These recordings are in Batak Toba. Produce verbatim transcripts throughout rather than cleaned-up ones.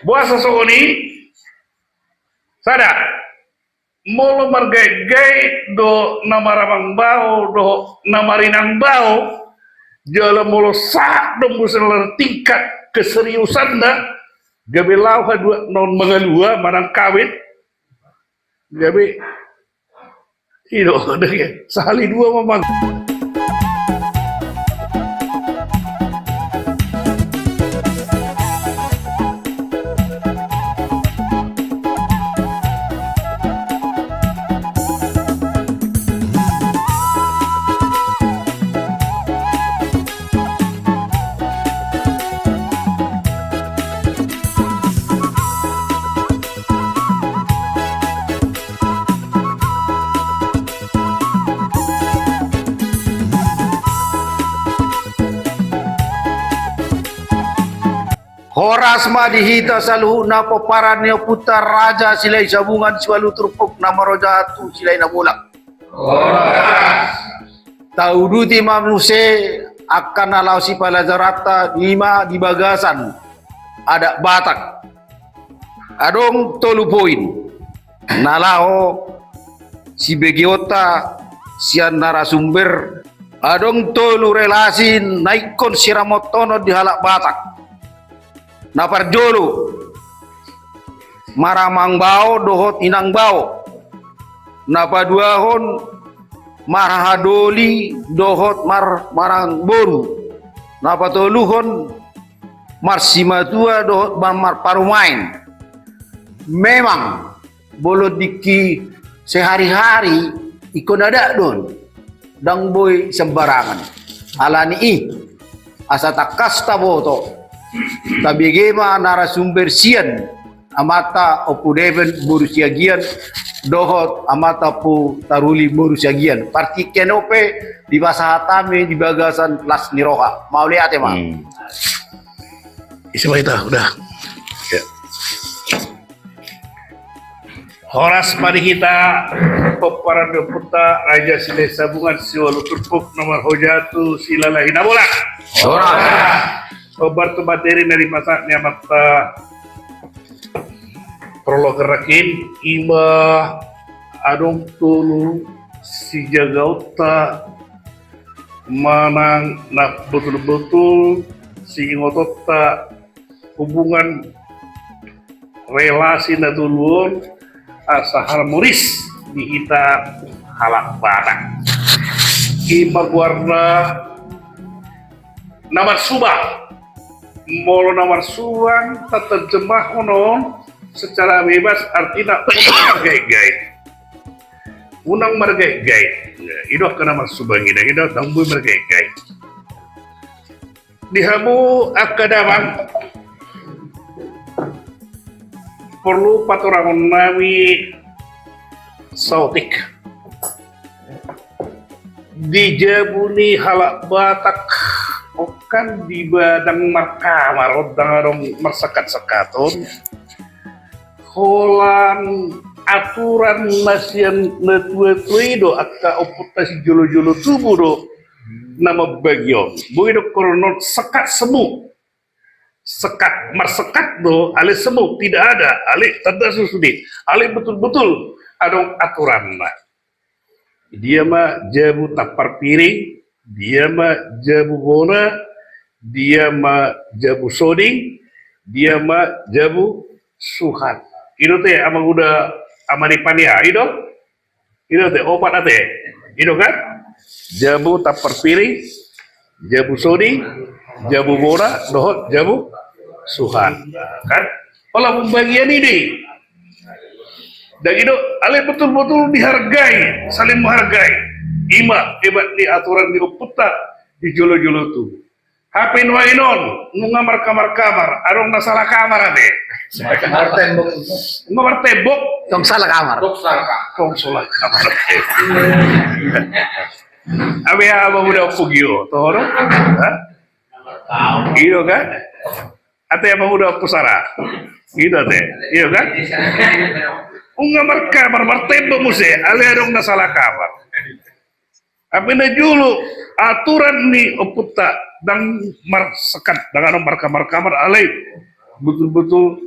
Boasa songon i? Sada, molo margaitgait do na maramang bao dohot na marinang bao, jala molo sahat do muse tingkat keseriusanna, gabe laho haduan on mangalua manang kawin, gabe i do, sahali dua ma mang. Horas ma di hita saluhutna pomparan ni ompunta Raja Silahi Sabungan siualu turpuk na marhojat tu Silahi Nabolak. Horas. Tauduti ma muse angka na laho sipalajaranta, i ma di bagasan adat Batak. Adong tolu poin na laho sibegeonta sian narasumber. Adong tolu relasi na ingkon siramothon di halak Batak. Na parjolo, maramang bao dohot inang bao. Na paduahon, marhahadoli dohot mar-, marangboru. Na patoluhon, marsimatua dohot mar-, marparumaen. Memang, molo diki sehari-hari, ingkon adat do on. Ndang boi sembarangan. Alani i, asa tangkas taboto, tabege ma narasumber sian amanta Ompu Deben boru Siagian dohot amanta Ompu Taruli boru Siagian. Partingkian on pe dipasahat hami di bagasan las ni roha. Mauliate ma. Hmm. Isi ma hita, udah. Ya. Horas ma di hita, pomparan ni ompunta Raja Silahi Sabungan siualu turpuk na marhojat tu Silahi Nabolak. Horas. Hombar tu materi na dipasahat ni amanta prologer nangkin, i ma adong tolu sijagaonta manang na botul-botul siingotonta hubungan relasi na tolu on asa harmonis di hita halak Batak. I ma goarna na marsuang. Molo na marsuang tatarjemahon on secara bebas artina unang margaitgait. Unang margaitgait. I do angka na marsuang i, ndang i do, ndang boi margaitgait. Di hamu angka damang, porlu patoranghon nami saotik. Di jabu ni halak Batak on kan di ba ndang markamar on, ndang adong marsekat-sekaton. Holan aturan na sian na tua-tua i do, angka ompunta sijolo-jolo tubu do na mambagi on. Boi do holan on sekat semu. Sekat, marsekat do, alai semu tidak ada, alai tanda susude, alai betul-betul adong aturanna. Dia ma jabu tampar piring, dia ma jabu bona, dia ma jabu soding, dia ma jabu suhat. I do ate, amang uda, amang ni pania, i do? I do ate, opat ate. I do kan? Jabu tampar piring, jabu soding, jabu bona, dohot jabu suhat. Kan? Pola pembagian ini. Dan i do, alai betul-betul dihargai, saling menghargai. I ma hebat ni aturan ni ompunta di jolo-jolo tubu. Hape nuaeng on, nunga markamar-kamar, adong na salah kamar ate. Martembok. Nunga martembok. Tong salah kamar. Tong salah kamar. Tong salah kamar. Abe aha ma uda ompu gio, toho do? Ha? I do kan? Ate ama uda ompu sara. I do ate. I do kan? Nunga markamar, martembok muse, alai adong na salah kamar. Hape na jolo aturan ni ompunta, ndang marsekat, ndang adong markamar-kamar, alai. Betul-betul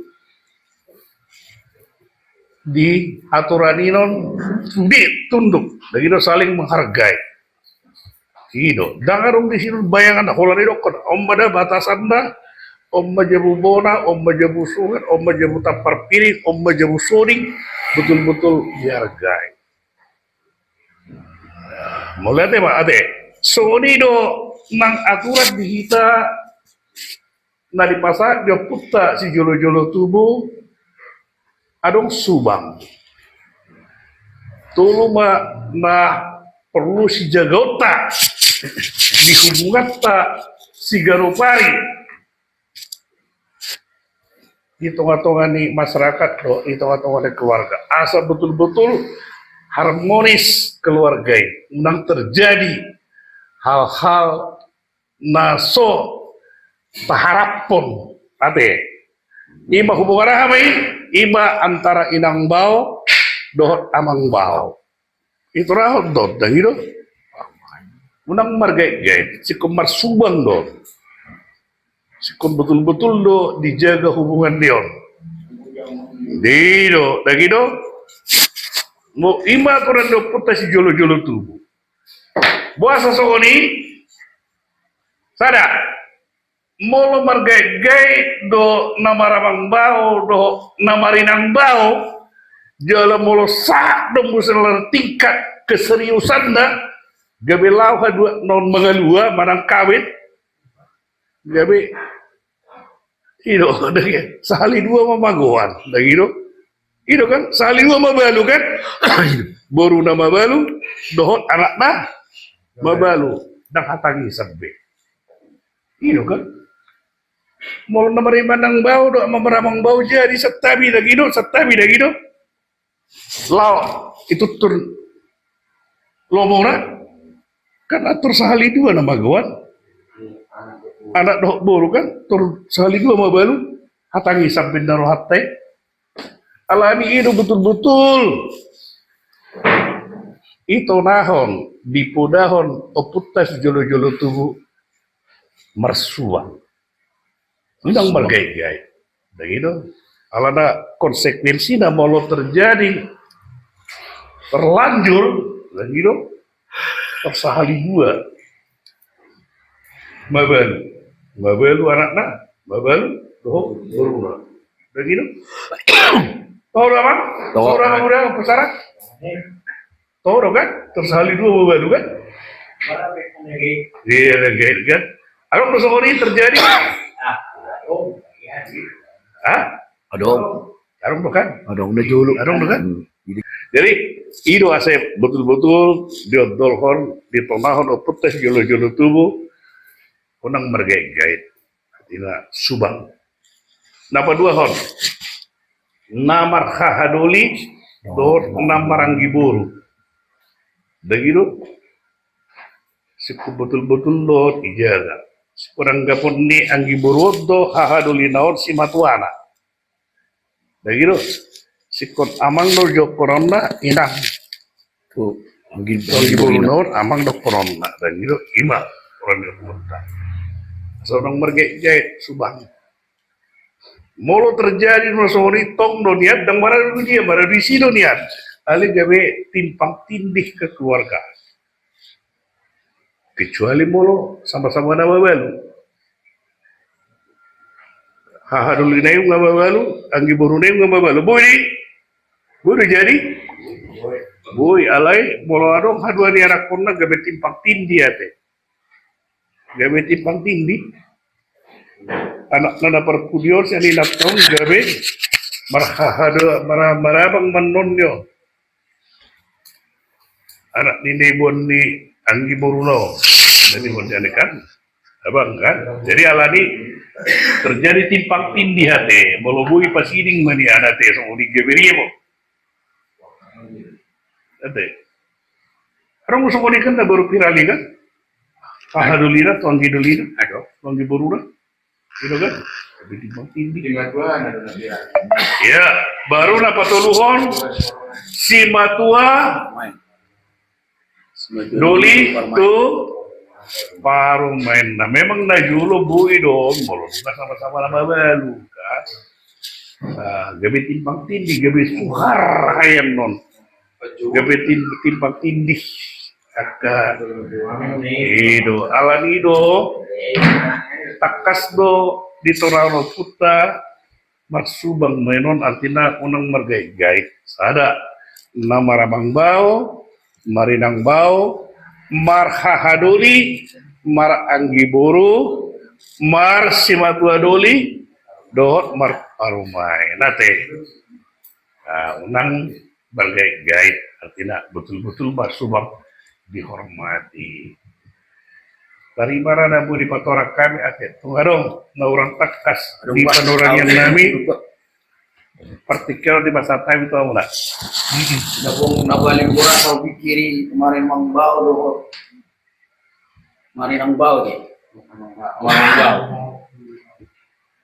di aturan i non, di tunduk, daging do, saling menghargai. I do, ndang adong disi bayangan holan i dokkon on ma da batasanda, on ma jabu bona, on ma jabu suhut, on ma jabu tampar piring, on ma jabu soding, betul-betul dihargai. Mauliate ma ate. Songon i do nang aturan di hita na dipasahat di ompunta sijolo-jolo tubu, adong subang. Tolu ma na porlu sijagaonta di hubunganta siganup ari di tonga-tonga ni masyarakat do, di tonga-tonga ni keluarga. Asa betul-betul harmonis keluarga i, unang terjadi hal-hal na so taharaphon ate. I ma hubungan aha ma i? I ma antara inang bao dohot amang bao. Itu rahot do, daging do. Unang margait-gait, singkon marsubang do. Singkon betul-betul do dijaga hubungan ni on. Di do, daging do. Mo i ma aturan ni ompunta sijolo-jolo tubu. Boasa songon i? Sada, molo margait-gait do na maramang bao dohot na marinang bao, jala molo sahat do muse na tingkat keseriusanna, gabe laho haduan on mangalua manang kawin, gabe i do, daging, sahali dua ma magoan, daging do. I do kan, sahali dua mabalu kan, boruna mabalu dohot anakna mabalu, ndang hatangisan be. I do kan. Molo na marinang bao do, ma-, maramang bao jadi santabi, daging do, santabi, daging do. Laho i turtur lomona kan, atur sahali dua na magoan. Anak dohot boru kan, tur sahali dua mabalu, hatangisan be na rohanta i. Alani i do betul-betul ditonahon, dipodahon ompunta sijolo-jolo tubu marsubang. Unang margait-gait. Daging do. Alana konsekuensina molo terjadi terlanjur, daging do, sahali dua mabalu. Mabalu anakna, mabalu dohot boruna. Daging do. Toho do, Amang? Toho. Toho do, Amang, udah, Pusara? Toho do kan? Tor sahali dua mabalu kan? Iya, daging kan? Adong do songon i terjadi? Hah? Adong. Adong do kan? Adong do jolo. Adong do kan? Hmm. Jadi, i do asa betul-betul diondolhon, ditonahon ompunta sijolo-jolo tubu, unang margait-gait. Artina subang. Na paduahon, na marhahadoli dohot na maranggi boru. Daging do. Singkon betul-betul do dijaga. Singkon anggapon ni anggi boru on do hahadolina on simatuana. Daging do. Singkon amang do dohononna, inang. Tu anggi, anggi boruna on amang dohononna. Daging do, i ma aturan ni ompunta. Asa unang margait-gait, subang. Molo terjadi na songon i, tong do nian, ndang maradu dia, maradu disi do nian. Alai gabe timpang tindih kekeluargaan. Kecuali molo sama-sama na mabalu. Hahadolina i nunga mabalu, anggi boruna i nunga mabalu. Boi, boi do jadi. Boi, alai molo adong haduan ni anakkonna gabe timpang tindih ate. Gabe timpang tindih. Anakna na parpudi on sian inanta on gabe marhahado, mara-, marabang ma annon ni on. Anak ni na iboan ni anggi boruna on. Jadi, iboan ni kan? Abang kan? Jadi alani terjadi timpang tindih ate. Molo boi pasiding ma nian ate, songon i gabe ribo. Ate. Adong songon i kan na baru viral i kan? Hahadolina tu anggi dolina. Adong. Tu anggi boruna. Gitu kan? Jadi timpang tindih. Iya, baru na patoluhon, simatua doli tu parumaenna. Memang na jolo boi do on, molo nunga sama-sama na mabalu kan. Ah, gabe timpang tindih, gabe suhar haeanon. Gabe tim-, timpang tindih. Angka i do, alani i do. Tangkas do di tonahon ompunta marsubang ma i non, artina unang margait-gait. Sada, na maramangboru, marinangboru, marhaha doli, maranggi boru, marsimatua doli, dohot marparumaen. Ate. Ah, unang margait-gait, artina betul-betul marsubang dihormati. Tarima ra na boi dipatorang hami, ate. Tung adong na hurang tangkas di panurangian nami. Partingkian di basa hami tu hamuna. Na boi, na paling borat au pikiri marinangboru dohot marinangboru, ate. Marinangboru.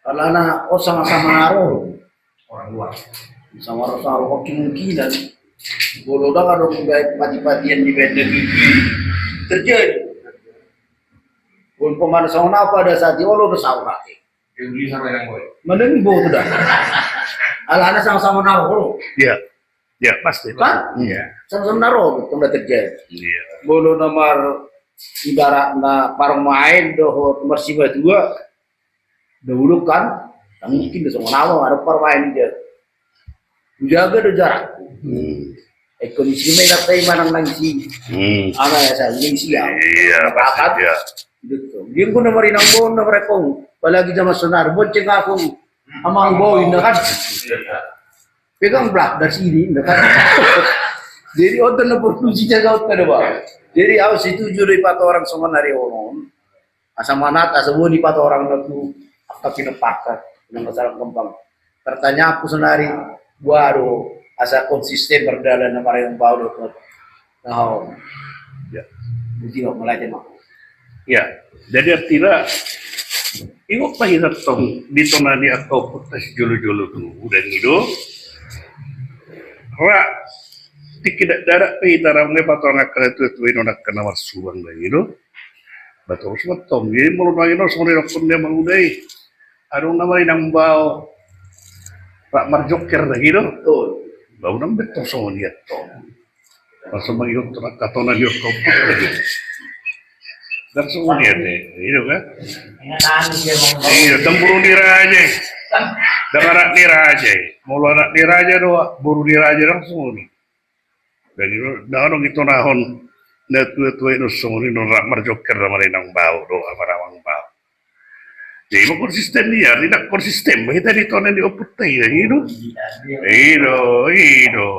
Alana on sama-sama na ro. Orang luar. Sama-sama na ro, kemungkinan molo ndang adong pati-patian di benda ini terjadi. Walaupun mana sama apa ada saat di olo, ada saurate. Yang beli sama yang boy. Mana ni boy tu da. Alana sama-sama na ro. Iya. Ya, pasti, kan? Pasti. Iya. Sama-sama na ro, itu na terjadi. Iya. Molo na mar-, ibaratna parumaen dohot marsimatua, dahulu kan, na mungkin do songon au, adong parumaen dia. Jaga do jarak. Hmm. Eh, kondisi ma i, manang nang isi. Hmm. Ana ya, saya, nang isi ya. Iya, pasti, iya. Gitu. Dia guna marinangboru, na marekong. Apalagi zaman sonari, bonceng aku. Amang boy, na kan? Pegang belah dari sini, na kan? Jadi, otak na produksi jaga otak ada, Bang. Jadi, au setuju do dipatorang songon ari on. Asa manat, asa boi dipatorang na tu angka pinompar, na masalah kembang. Pertanyaanku sonari, boha do asa konsisten mardalan na marinangboru dohot. Nah, ya. Jadi, Bang, mulai tema. Ya, jadi artina, ingot ma hita tong di tona ni angka ompunta sijolo-jolo tu, udah ngido. Ra, tingki dakdanak pe hita ra, nunga dipatorang angka na tua-tua i non angka na marsubang, udah ngido. Ba torus ma tong, jadi molo nuaeng on songon i dohonon ni amang uda i. Adong na marinangboru, ra marjongker, udah ngido. Betul. Ba unang be tong songon i tong. Langsung mangihut tu angka tona ni ompunta i. Langsung mangihut, eh. Iya kan? Iya, tong boru ni raja i. Dang anak ni raja i. Molo anak ni raja do, boru ni raja langsung i. Jadi, dang adong i tonahon na tua-tua i non songon i non ra marjongker, ra marinangboru dohot maramangboru. Jadi, ma konsisten i, artina konsisten ma hita di tona ni ompunta i, udah ngido. Ido, ido.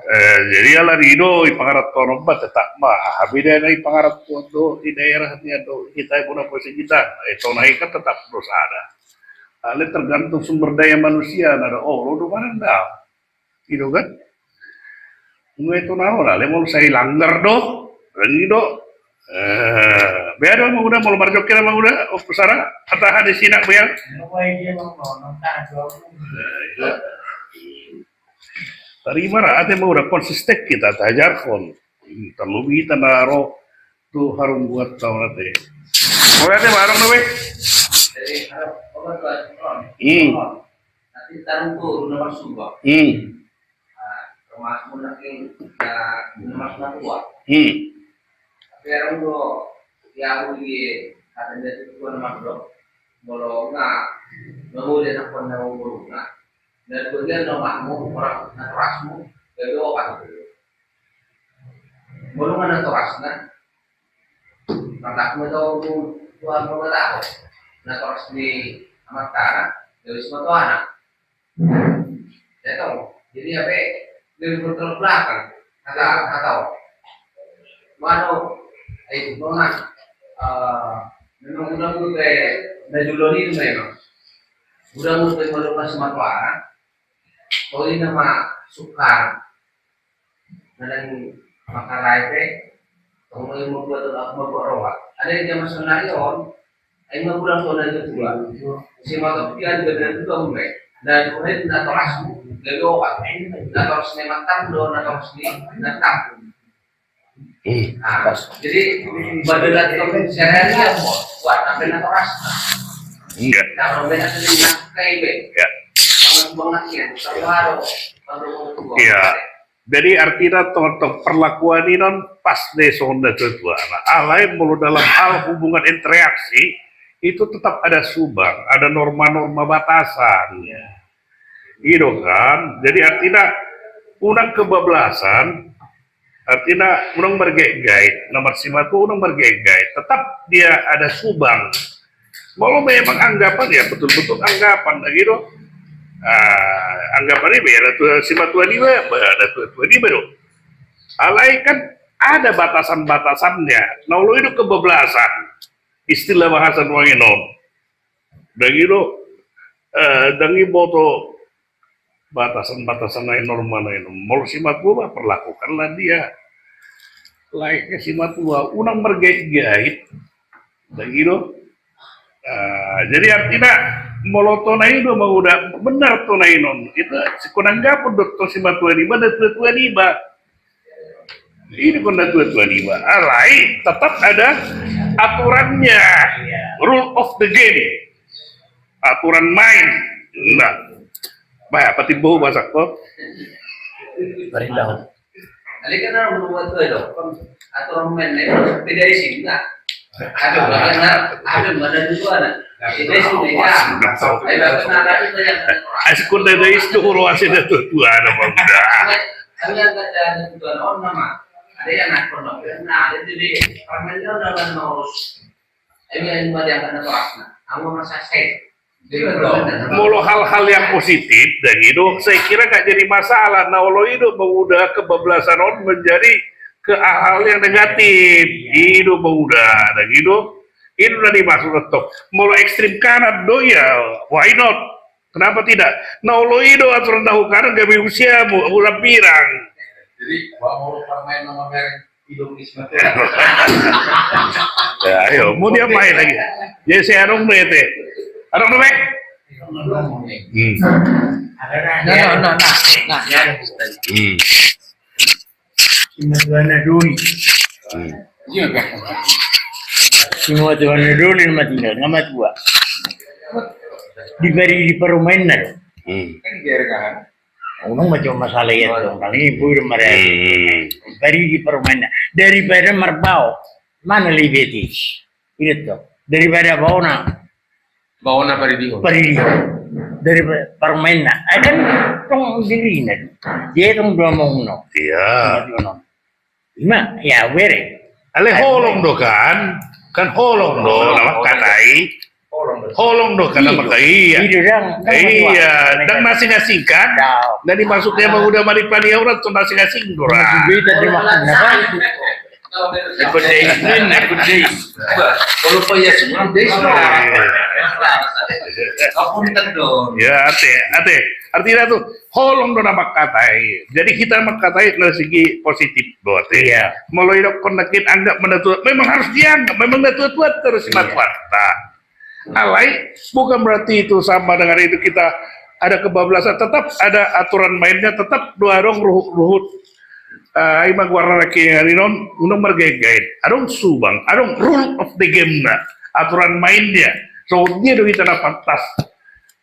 Eh, jadi alani i do, i pangarantoan on ba tetap ma. Aha bedana i pangarantoan dohot i daerah ni, dohot hita i bona posisi hita. Eh, tona i kan tetap do sada. Alai tergantung sumber daya manusia, na do, oh, olo do mana nda. Ido kan? Nunga i tonahon, alai molo sai langgar do, udah ngido. Eh, bea do amang uda, molo marjongker amang uda, oh, pusara, ataha di sinak bea. Eh, iya. Tarima ra, ate amang uda, konsisten hita tahajarhon. Tarlumobi hita na ro tu harumbuan taon ate. Oke, ate, barang na be. Hmm. Nanti tarung tu na marsubang. Hmm. Nah, termasuk nanti, nah, na marsunatua. Hmm. Tapi orang do, ya, aku di, ada dia tu tuan nama do. Molo nga, molo dia nak pernah ngomong, nah. Dan kemudian rumahmu, orang, nah, terasmu, jadi obat. Molo nga natorasna, mardasmu do tu Amanta Debata, natoras ni amanta, dapot ma tu anak. Ya toh, jadi apa? Lebih bertolak belakang. Kata, kata. Mano, eh, itu, Bang, eh, memang udah mulai, eh, na jolo ni memang. Udah mulai, kalau pas matuara, oh, ini nama sukar. Kadang mangkatai pe, tong ma i mambuat, mambuat roha. Ada di zaman sonari on, ai ma godang tu na tua-tua. Si mantap dia di badan tu mulai. Na mulai natoras, gabe opat. Natoras ni amanta do, natoras ni amanta. Hmm, nah, pas. Jadi, badan tu sehari-hari ya, buat apa natoras? Enggak. Ya. Jadi artinya tong-tong perlakuan i non pas de songon na tua-tua. Nah, alai molo dalam hal hubungan interaksi itu tetap ada subang, ada norma-norma batasan. Ya. I do kan. Jadi artinya unang kebablasan, artinya unang margait-gait, na marsimatua unang margait-gait, tetap dia ada subang. Molo memang anggapan, ya betul-betul anggapan, na gitu. Ah, anggapan i, ya, na tua, simatua niba, ba, na tua-tua niba do. Alai kan ada batasan-batasannya. Na olo i do kebablasan. Istilah bahasa nuaeng on. Dang i do, eh, dang i boto batasan-batasan na norma na i. Molo simatua, bah, perlakukanlah dia layaknya simatua, unang margait-gait. Dang i do. Eh, jadi artinya molo tona i do, molo udah benar tona i non, itu sikonang gapon do tong simatua niba, na tua-tua niba. Ini pun na tua-tua niba. Alai tetap ada aturannya. Rule of the game. Aturan main. Nah. Bah, apa timbul bahasa kok? Parindahan. Alai kan orang berbuat tua do. Aturan main ni beda isi, nah. Ada mana, ada mana juga, nah. Beda isi, beda. Ayo, bagus, nah, tapi banyak. Asik pun ada isi tu, orang asik ada tua-tua, ada muda. Ada yang tak ada kebutuhan orang nama. Ada yang nak pernah, nah, ada jadi permainan dalam ngurus. Ayo, yang ada yang kena keras, nah. Kamu masa saya. Molo hal-hal yang positif, dang i do, saya kira nggak jadi masalah. Na olo i do menguda kebablasan on menjadi ke hal-hal yang negatif. I do menguda, dang i do. I do na dimaksud tong. Molo ekstrim kanan do, ya, why not? Kenapa tidak? Na olo i do aturan na hu kanan gabe usiamu, ulang pirang. Jadi, bawa molo pemain nomor merah, hidung di Sumatera. Ya, ayo, mau dia main lagi. Ya, saya adong do ete. Adong do, Mek? Hmm. Nah, nah, nah, nah, nah. Hmm. Simatua na doli. Hmm. Simatua na doli, na matua, na matua. Di bari di parumaenna do. Hmm. Kan biar kan. Unang macam masalah ya, dong. Kami pun marah. Hmm. Di bari di parumaenna. Daripada marbao, mana lebih etis? Itu tuh. Daripada baona. Baona paridihon. Paridihon. Dari pa-, parumaenna. Eh, kan tong dirina. Dia tong dua mongno. Iya. Dua mongno. Ima, ya, bere. Ale holong do kan? Kan holong do, holong, nama holong. Katai. Holong do. Holong do kan, nama katai, iya. Iya, dang, dang, iya, dang asing-asing kan? Dang. Nah, dimaksudnya mah udah mari paniauran tuh asing-asing do, ra. Beda dia maksudnya kan? Good day, good day. Kalau Pak Yasin, good day. Kamu tentu. Ya, ate, ate. Artinya tuh, holong do na mangkatai. Jadi kita mangkatai dari segi positif do, ate. Iya. Molo idokkon na kin anggap na tua, memang harus dianggap, memang na tua-tua terus. Iya. Simatua. Alai, bukan berarti itu sama dengan itu kita ada kebablasan, tetap ada aturan mainnya, tetap do adong ruhut-ruhut. Eh, ima goarna na kiri on, unang margait-gait. Adong subang, adong rule of the game na. Aturan mainnya. So, dia do hita na pantas.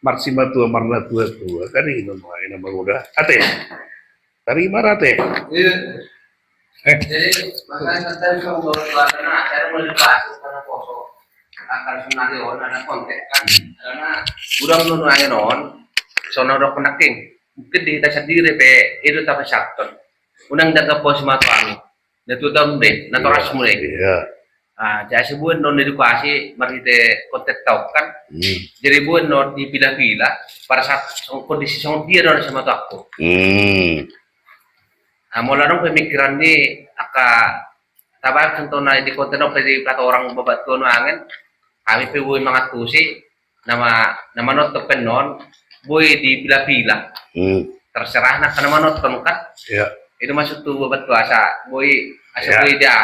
Marsimatua, marnatua-tua. Kan i do, ina manguda. Ate. Tarima, ate. Iya. Eh. Jadi, makanya kan tadi kamu baru keluar, karena acara mau dibahas, karena kosong. Akan senari on ada konten kan. Karena udah menurut angin on, sono udah connecting. Mungkin di kita sendiri pe, itu tapi sabton. Unang jaga pos mata angin. Na tua-tuam be, na toras mule. Iya. Ah, jadi sebuah non edukasi, marhite konten tau kan. Hmm. Jadi buat non dipila-pila, pada saat song-, kondisi songon dia non sama tu aku. Hmm. Nah, molo adong pemikiran ni angka tabaen contohna di konten on pe di kata orang babat tua nuaeng, kami pe boi mangantusi, nama, nama nonton pe non, boi dipila-pila. Hmm. Terserah na angka na manonton kan. Iya. Itu maksud tu babat tua asa boi, asa boi dia.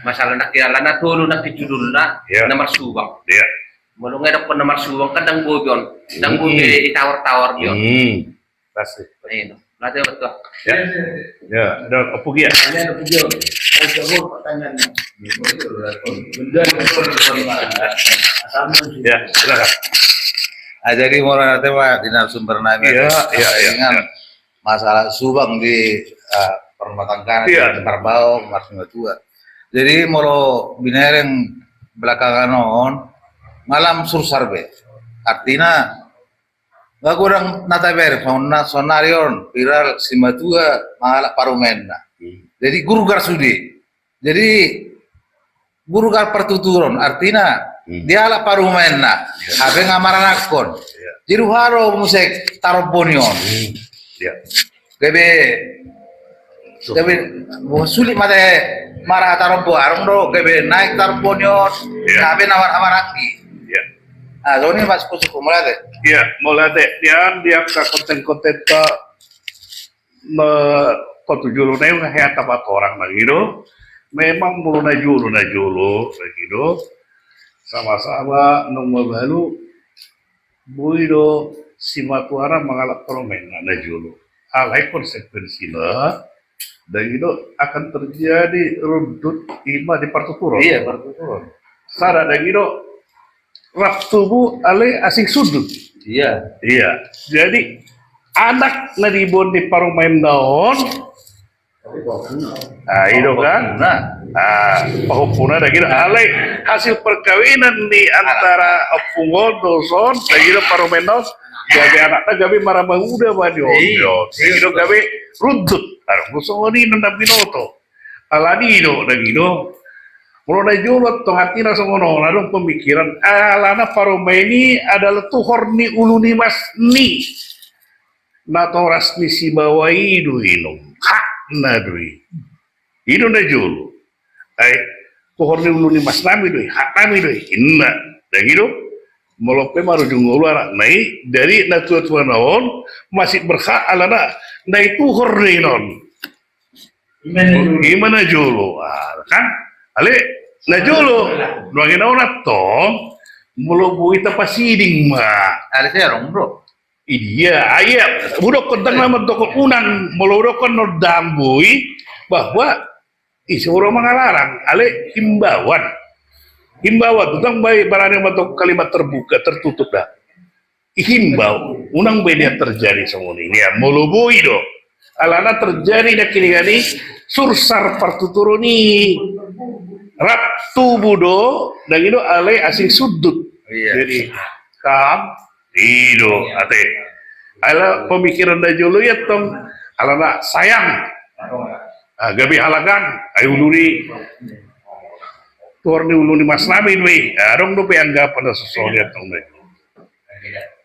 Masalah na kira na tolu na judulna, iya, na marsubang. Iya. Molo ngedokkon na marsubang kan dang boi on, dang boi, hmm, ditawar-tawar dia. Hmm. Pasti. Iya, no. Latih betul. Ya. Ya, dan opo gia. Ini ada video. Ya, silakan. Ah, jadi molo na te ma di narasumber nami. Iya, iya, iya, iya. Masalah subang di, eh, parrumatanggaon, iya, di parbaoan, marsimatua. Jadi molo binereng belakangan on, malam sursar be. Artina, nga godang na tabereng, songon na, sonari on, viral simatua mangalap parumaenna. Hmm. Jadi gurgar sude. Jadi gurgar partuturon, artina, hmm, dialap parumaenna, iya, hape nga maranangkon. Iya. Jadi huhadao muse tarombo ni on. Hmm. Iya. Gabe, gabe, bo, sulit ma te marhaha tarombo, adong do gabe naek tarombo ni on, iya, hape na marhaha maranggi. Iya. Ah, songon i ma, sukku-sukku, mauliate. Iya, mauliate. Di angka konten-kontenta, na, patu jolo na i, na hea tapatorang na i do. Memang molo na jolo, na jolo na i do, sama-sama naung mabalu, boi do simatuana mangalap parumaenna na jolo. Alai konsekuensina, na i do, akan terjadi rundut, i ma di partuturon. Iya, partuturon. Sada, na i do, rap tubu alai asing sundut. Iya. Iya. Jadi anak na diboan ni parumaenna on, ah, i do kan? Nah. Ah, pahompuna, na i do. Alai hasil perkawinan di antara ompung on dohot on, na i do, parumaenna on, gabe anakna gabe marhaha manguda ma di on. Iya. Na i do, gabe rundut. Adong songon i na binoto. Alani do, na i do. Molo na jolo tong, artina songon on, adong pemikiran, alana parumaen i adalah tuhor ni ulu ni mas ni. Natoras ni sibawa i do i, nung hakna do i. I do na jolo. Ai, tuhor ni ulu ni mas nami do i, hak nami do i. Inna, na i do. Molo pe marujung ngolu anakna i, jadi na tua-tua na on masih berhak alana na i tuhor do i non. I ma na jolo. Ah, kan? Alai na jolo. Nuaeng na on tong, molo boi tapasiding ma. Alai sai adong, bro. Idia, ah, iya, hudokkon ndang na mandokkon unang, molo hudokkon ndang boi, bahwa ise ro mangalarang, alai himbauan. Himbauan, ndang boi barani mandokkon kalimat terbuka, tertutup da. Ihimbau, unang be nian terjadi songon i. Ia, molo boi do. Alana terjadi na kini-kini sursar partuturon i. Rap tubu do, na i do, alai asing sundut. Iya. Jadi, kam, i do, ate. Ala pemikiran na jolo i tong, alana sayang. Ah, gabe halakan, ai ulu ni. Tuhor ni ulu ni mas nami do i. Ah, adong dope anggapan na songon i tong na i.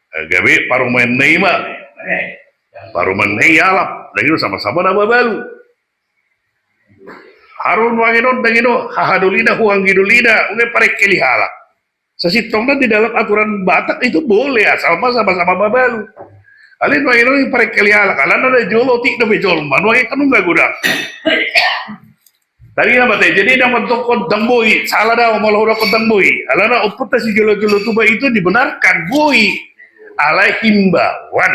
Eh, gabe parumaenna i ma. Parumaenna i ialap, na i do, sama-sama na mabalu. Haru nuaeng on, na i do, haha dolina, huanggi dolina, unge parengkel i halak. Sasintongna di dalam aturan Batak itu boleh, asal ma sama-sama mabalu. Alai nuaeng on parengkel i halak, alana na jolo otik dope jolma, nuaeng kan nunga godang. Tapi na mate, jadi ndang mandokkon ndang boi, salah do molo hudokkon ndang boi. Alana ompunta sijolo-jolo tuba itu dibenarkan, boi. Alai himbauan.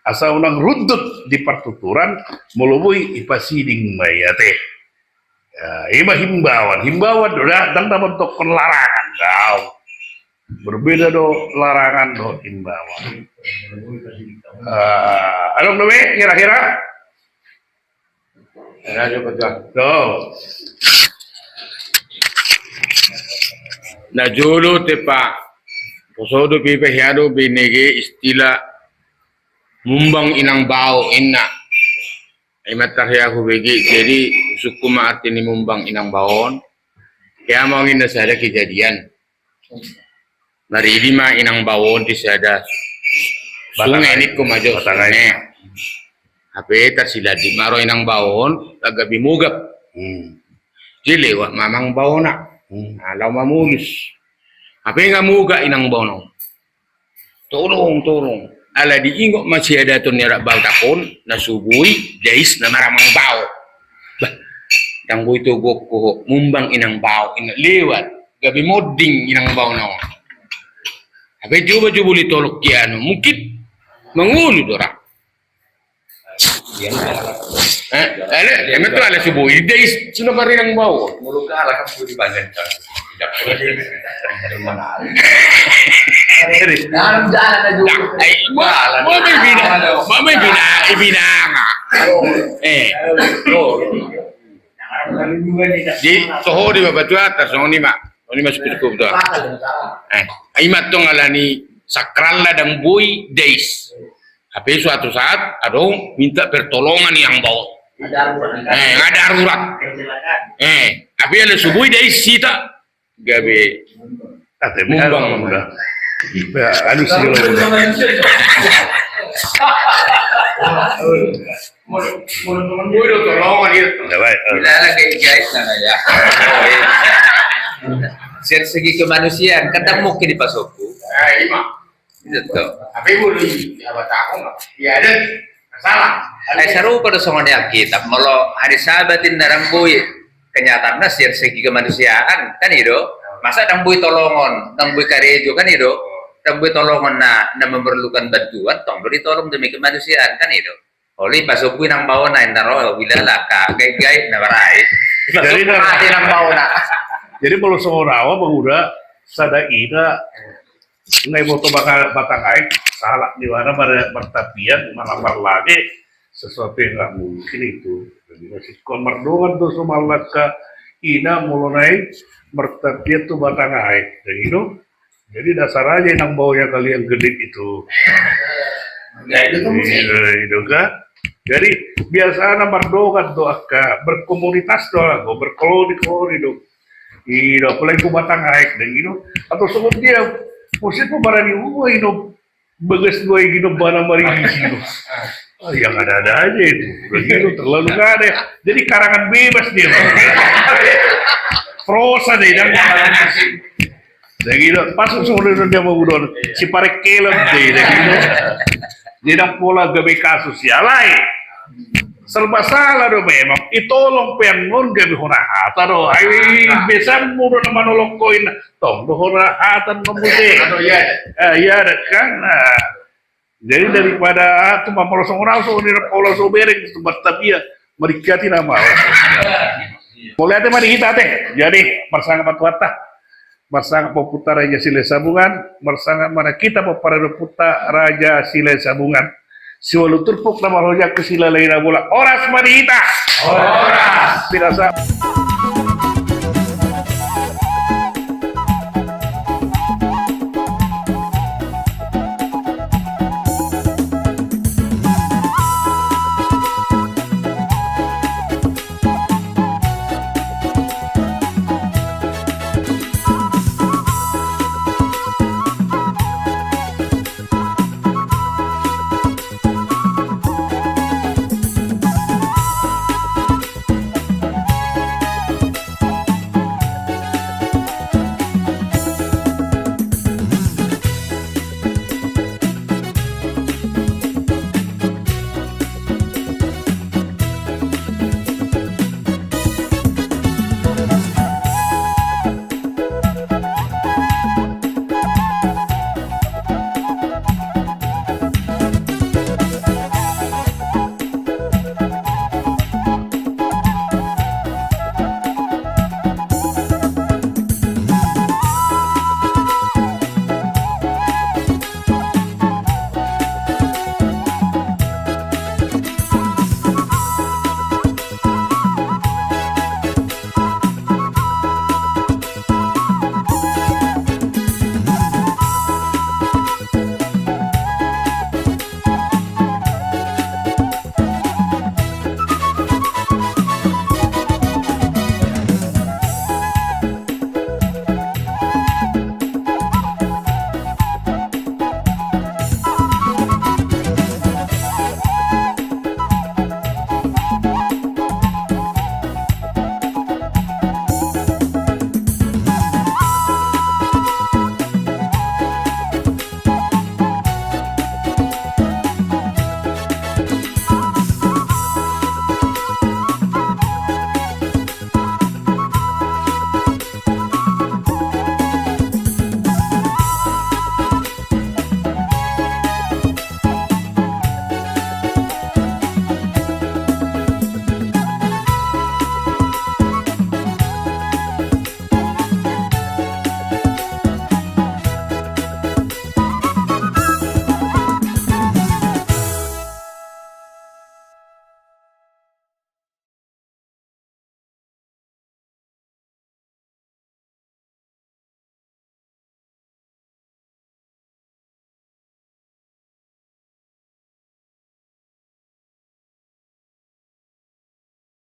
Asa unang rundut di partuturan, molo boi ipasiding ma i, ate. Ya, i ma himbauan, himbauan do da, ndang na mandokkon larangan, daong. Berbeda do larangan dohot himbauan. Ah, adong dope, kira-kira? Na jolo te, Pak. Poso do pe, pe hea do binege istilah mumbang inang bao, inna. Ima tarhea hubege, jadi sukku ma arti ni mumbang inang bao on. Hea ma on, inna, sada kejadian. Maridi ma inang bao on di sada sunge, ningku ma jo, sunge. Hape tarsilandit ma ro inang bao on, gabe mogap. Hmm. Dilewat ma amang baona. Hmm. Nah, laho mamolus. Hape nga mogap inang baona on. Tolong, tolong. Ala diingot ma siadaton ni halak Batak on, na so boi, dais na maramang bao. Bah, ndang boi toguonku ho, mumbang inang bao, inna, lewat. Gabe monding inang baona on. Hape coba jo boli tolong kianu, mungkin mangolu do ra. Eh, ale, emang tu ale subuhi, dia is-, sudah mari nang bau. Mulu ka ala kan budi badan kan. Dalam jalan aja. Dah, eh, ma, ma, ma, bina, ma, ma, bina, eh, bina, nga. Eh. Jadi, toho di bapak tua atas, songon i ma. Songon i ma, cukup, cukup, tuh. Eh, ima tong alani sakralna dang boi dais. Hape suatu saat adong minta pertolongan yang bau. Ada darurat. Eh, ada darurat. Kecelakaan. Eh, tapi ada subui dais sita gabe. Ate, mumbang, mumbang udah. Ya, anu sih kalau udah. Mulut, mulut temen gue udah tolongan dia. Ya, baik. Gila lah, kayak guys, nah, ya. Sian segi kemanusiaan, kan tak mungkin di pasoku. Ah, iya, Mak. Gitu. Tapi boleh, ya, batako, Mak. Ya, ada masalah. Eh, sarupa do songon i Alkitab. Molo hari Sabat i ndang boi, kenyataanna sian segi kemanusiaan, kan i do. Masa ndang boi tolongon, ndang boi karejo, kan i do. Ndang boi tolongon na, na memerlukan bantuan, tong do ditolong demi kemanusiaan, kan i do. Olo i pasombu i nang baona, inda ro, bilala, ka, gaek-gaek, na barai. Jadi, na mate nang baona. Jadi, molo songon au, Bang Uda, sada ina, na iboto baka-, batang aek, salah di mana pada martapian, malah marlage, sesuatu yang nggak mungkin itu. Jadi, masih kau mardongan tu, so malah ka ina, molo nai, martapian tu batang aek. Jadi, itu, Jadi dasar aja nang baunya kalian gede itu. Ya, itu kan musik. Iya, itu kan. Jadi biasana mardongan do angka berkomunitas do, anggo berkoloni-koloni do. Iya, apalagi ku batang aek dan gitu. Atau sebut dia musik pun barani uwa itu bagas dua gitu bana mari di sini. Oh, yang ada-ada aja itu. Begitu terlalu nggak ada. Jadi karangan bebas dia, Bang. Prosa deh, dan Jadi, pas sudah dia mau udah si parek kelem deh, deh, gitu. Dia nang pola gabe kasus ya, lai. Serba salah do memang. Itolong pe annon gabe hona hata do. Ai, besan mudo na manolong koin. Tong do hona hata no muse. Anu, iya. Eh, iya, ada kan. Nah, Jadi daripada, ah, tu mamolosong rau so, ni pola so bereng, tu martabia, marikati nama. Mauliate ma di hita, ate. Jadi, marsangap ma tu Tuhanta. Marsangap ma Ompunta Raja Silahisabungan, marsangap ma hita, pomparan ni Ompunta Raja Silahisabungan. Siualu turpuk na marhojak tu silalahi na bolak. Horas ma di hita. Horas. Pirasa.